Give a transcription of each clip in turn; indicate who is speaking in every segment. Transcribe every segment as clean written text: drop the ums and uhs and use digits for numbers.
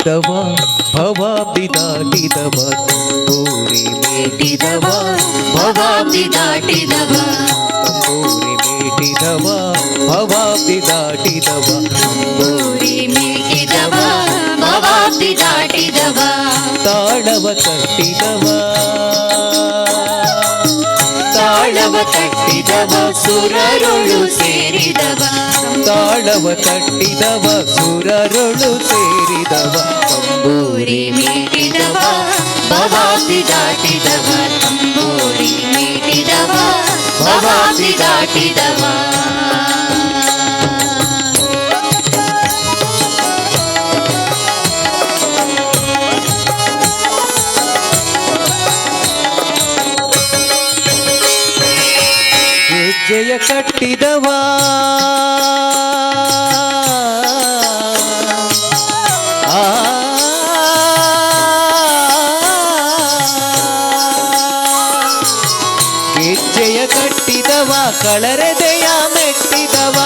Speaker 1: ಮೀಟಿದವ ಭವಾಬ್ದಿ ದಾಟಿದವ ತಂಬೂರಿ ಮೀಟಿದವ
Speaker 2: ಭವಾಬ್ದಿ ದಾಟಿದವ
Speaker 1: ತಂಬೂರಿ ಮೀಟಿದವ ಭವಾಬ್ದಿ ದಾಟಿದವ
Speaker 2: ತಂಬೂರಿ ಮೀಟಿದವ ಭವಾಬ್ದಿ ದಾಟಿದವ
Speaker 1: ತಾಳವ ತಟ್ಟಿದವ
Speaker 2: ತಾಳವ ತಟ್ಟಿದವ ಸುರರುಳು ಸೇರಿದವ
Speaker 1: ತಾಳವ ತಟ್ಟಿದವ ಸುರರುಳು ಸೇರಿದವ
Speaker 2: ತಂಬೂರಿ ಮೀಟಿದವ ಭವಾಬ್ದಿ ದಾಟಿದವ ತಂಬೂರಿ ಮೀಟಿದವ ಭವಾಬ್ದಿ ದಾಟಿದವ.
Speaker 1: ಹೆಜ್ಜೆಯ ಕಟ್ಟಿದವ ಆ ಗೆಜ್ಜೆಯ ಕಟ್ಟಿದವ ಕಳರೆದೆಯ ಮೆಟ್ಟಿದವ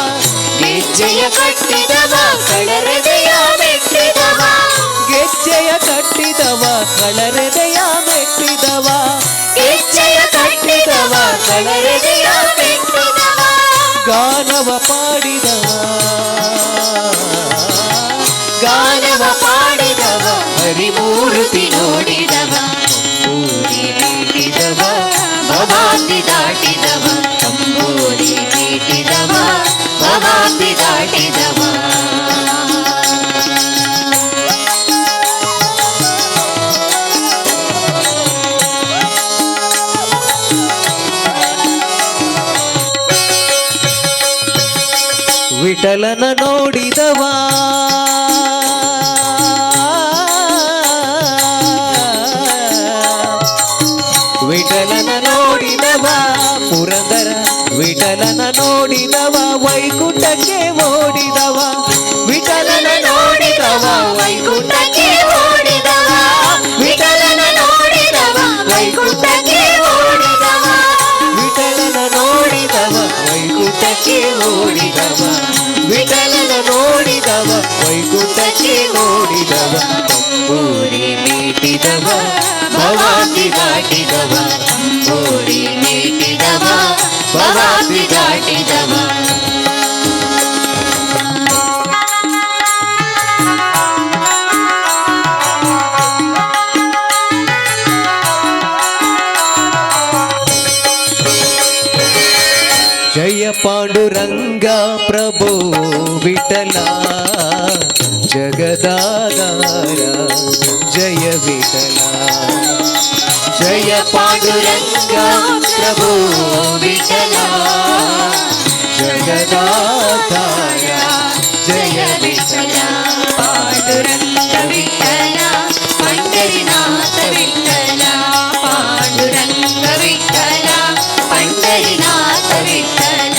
Speaker 2: ಗೆಜ್ಜೆಯ ಕಟ್ಟಿದವ ಕಳರೆದೆಯ ಮೆಟ್ಟಿದವ
Speaker 1: ಗೆಜ್ಜೆಯ ಕಟ್ಟಿದವ ಕಳರೆದೆಯ ಮೆಟ್ಟಿದವ
Speaker 2: ಗೆಜ್ಜೆಯ ಕಟ್ಟಿದವ ಕಳರೆದೆಯ ಮೆಟ್ಟಿದವ
Speaker 1: ಗಾನವ ಪಾಡಿದವ
Speaker 2: ಗಾನವ ಪಾಡಿದವ ಹರಿಮೂರುತಿ ನೋಡಿದವ ತಂಬೂರಿ ಮೀಟಿದವ ಭವಾಬ್ದಿ ದಾಟಿದವ ತಂಬೂರಿ ಮೀಟಿದವ ಭವಾಬ್ದಿ ದಾಟಿದವ.
Speaker 1: ವಿಠಲನ ನೋಡಿದವ ವಿಠಲನ ನೋಡಿದವ ಪುರಂದರ ವಿಠಲನ ನೋಡಿದವ ವೈಕುಂಠಕ್ಕೆ ಓಡಿದವ ವಿಠಲನ ನೋಡಿದವ
Speaker 2: ವೈಕುಂಠಕ್ಕೆ ಓಡಿದವ ವಿಠಲನ ನೋಡಿದವ ವೈಕುಂಠಕ್ಕೆ ಓಡಿದವ
Speaker 1: ವಿಠಲನ ನೋಡಿದವ ವೈಕುಂಠಕ್ಕೆ ಓಡಿದವ ವಿಠಲನ ನೋಡಿದವ ವೈಕುಂಠಕ್ಕೆ ಓಡಿದವ
Speaker 2: ತಂಬೂರಿ ಮೀಟಿದವ ಭವಾಬ್ದಿ ದಾಟಿದವ ತಂಬೂರಿ ಮೀಟಿದವ ಭವಾಬ್ದಿ ದಾಟಿದವ.
Speaker 1: ಜಯ ಪಾಂಡುರಂಗ ಪ್ರಭು ವಿಠಲ ಜಗದಾಧಾರ ಜಯ ವಿಠಲ ಜಯ ಪಾಂಡುರಂಗ ಪ್ರಭು
Speaker 2: ವಿಠಲ
Speaker 1: ಜಗದಾಧಾರ
Speaker 2: ಜಯ ವಿಠಲ ಪಾಂಡುರಂಗ ವಿಠಲ ಪಂಡರಿನಾಥ ವಿಠಲ ಪಾಂಡುರಂಗ ವಿಠಲ ಪಂಡರಿನಾಥ ವಿಠಲ.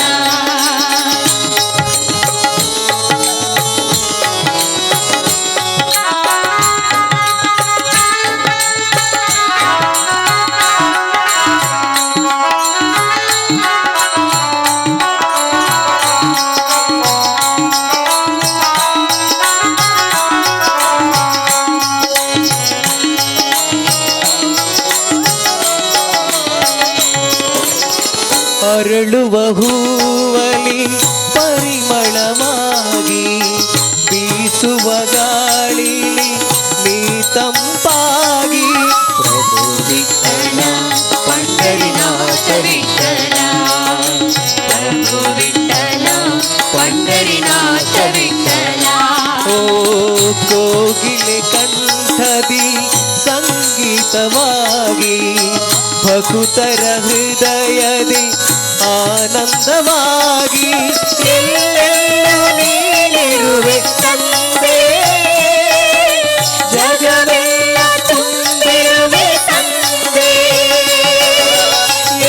Speaker 1: ಅರಳುವ ಹೂವಲಿ ಪರಿಮಳವಾಗಿ ಬೀಸುವ ಗಾಳಿಲಿ ನೀ ತಂಪಾಗಿ ಪ್ರಭು
Speaker 2: ವಿಠಲ ಪಂಡರಿನಾಥ ವಿಠಲ ಪ್ರಭು ವಿಠಲ ಪಂಡರಿನಾಥ ವಿಠಲ.
Speaker 1: ಓ ಕೋಗಿಲೆ ಕಂಠದಿ ಸಂಗೀತವಾಗಿ ಭಕುತರ ಹೃದಯದಿ ಆನಂದವಾಗಿ ಎಲ್ಲೆಲ್ಲೂ ನೀನಿರುವೆ ತಂದೆ ಜಗವೆಲ್ಲ ತುಂಬಿರುವೆ ತಂದೆ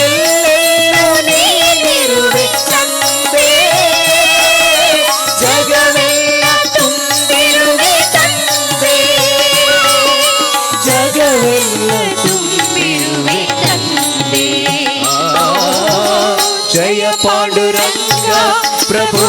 Speaker 1: ಎಲ್ಲೆಲ್ಲೂ ನೀನಿರುವೆ ತಂದೆ ಜಗವೆಲ್ಲ ತುಂಬಿರುವೆ ತಂದೆ ಜಗವೆಲ್ಲ
Speaker 2: ತುಂಬಿರುವೆ ತಂದೆ.
Speaker 1: ಜಯ ಪಾಂಡುರಂಗ ಪ್ರಭು